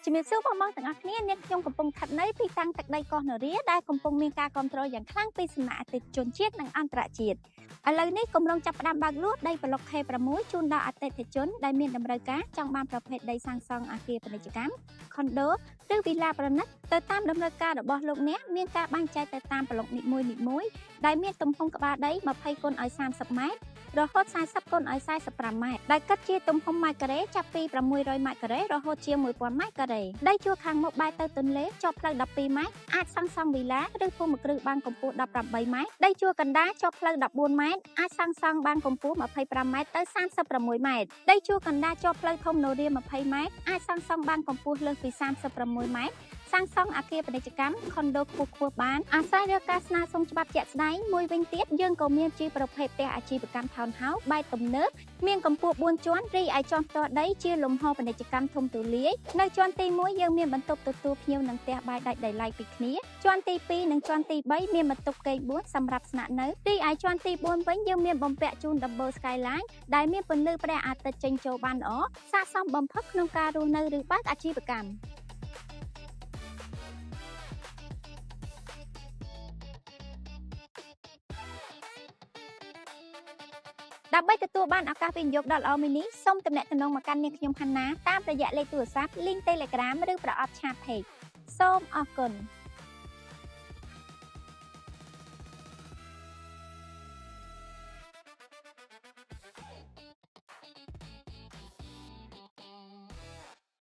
ជំរាបសួរបងប្អូនទាំងអស់គ្នានាងខ្ញុំកំពុងស្ថិតនៅទីតាំងទឹកដីកោះនរាដែលកំពុងមានការគ្រប់គ្រងយ៉ាងខ្លាំងពីសំណាក់អតិថិជនជាតិនិងអន្តរជាតិឥឡូវនេះគម្រោងចាប់ផ្ដើមបើកលក់ដីប្លុក K6 ជូនដល់អតិថិជនដែលមានតម្រូវការចង់បានប្រភេទដីសាងសង់អគារពាណិជ្ជកម្មខុនដូឬវីឡាប្រណិតទៅតាមតម្រូវការរបស់លោកអ្នកមានការបែងចែកទៅតាមប្លុកនីមួយៗដែលមានទំហំក្បាលដី20គុណឲ្យ30ម៉ែត្ររហូត40គុណឲ្យ45ម៉ែត្រដែលគិតជាទំហំម៉ែត្រការ៉េចាប់ពី600ម៉ែត្រការ៉េរហូតជាង1000ម៉ែត្រការ៉េដីជួរខាងមុខបែរទៅទន្លេជាប់ផ្លូវ12ម៉ែត្រអាចសាងសង់វីឡាឬភូមិគ្រឹះបានកម្ពស់18ម៉ែត្រដីជួរកណ្ដាលជាប់ផ្លូវ14ម៉ែត្រអាចសាងសង់បានកម្ពស់25ម៉ែត្រទៅ36ម៉ែត្រដីជួរកណ្ដាលជាប់ផ្លូវធំនរា20ម៉ែត្រអាចសាងសង់បានកម្ពស់លើសពី36ម៉ែត្រសាងសង់អគារពាណិជ្ជកម្មខុនដូខ្ពស់ខ្ពស់បានអាស្រ័យលើការស្នើសុំច្បាប់ជាក់ស្ដែងមួយវិញទៀតយើងក៏មានជាប្រភេទផ្ទះអាជីវកម្ម townhouse បែបទំនើបមានកម្ពស់4ជាន់រីឯជាន់ផ្ទាល់ដីជាលំហពាណិជ្ជកម្មធំទូលាយនៅជាន់ទី1យើងមានបន្ទប់ទទួលភ្ញៀវនិងផ្ទះបាយដាច់ដោយឡែកពីគ្នាជាន់ទី2និងជាន់ទី3មានបន្ទប់គេង4សម្រាប់ស្នាក់នៅរីឯជាន់ទី4វិញយើងមានបំពាក់ជូនដំបូល Skyline ដែលមានពន្លឺព្រះអាទិត្យចេញចូលបានល្អស័ក្តិសមបំផុតក្នុងការរស់នៅឬបើកអាជីវកម្មដើម្បីទទួលបានឱកាសវិនិយោគដ៏ល្អមួយនេះសូមទំនាក់ទំនងមកកាន់នាងខ្ញុំហាន់ណាតាមរយៈលេខទូរស័ព្ទ link Telegram ឬប្រអប់ chat page សូមអរគុណ។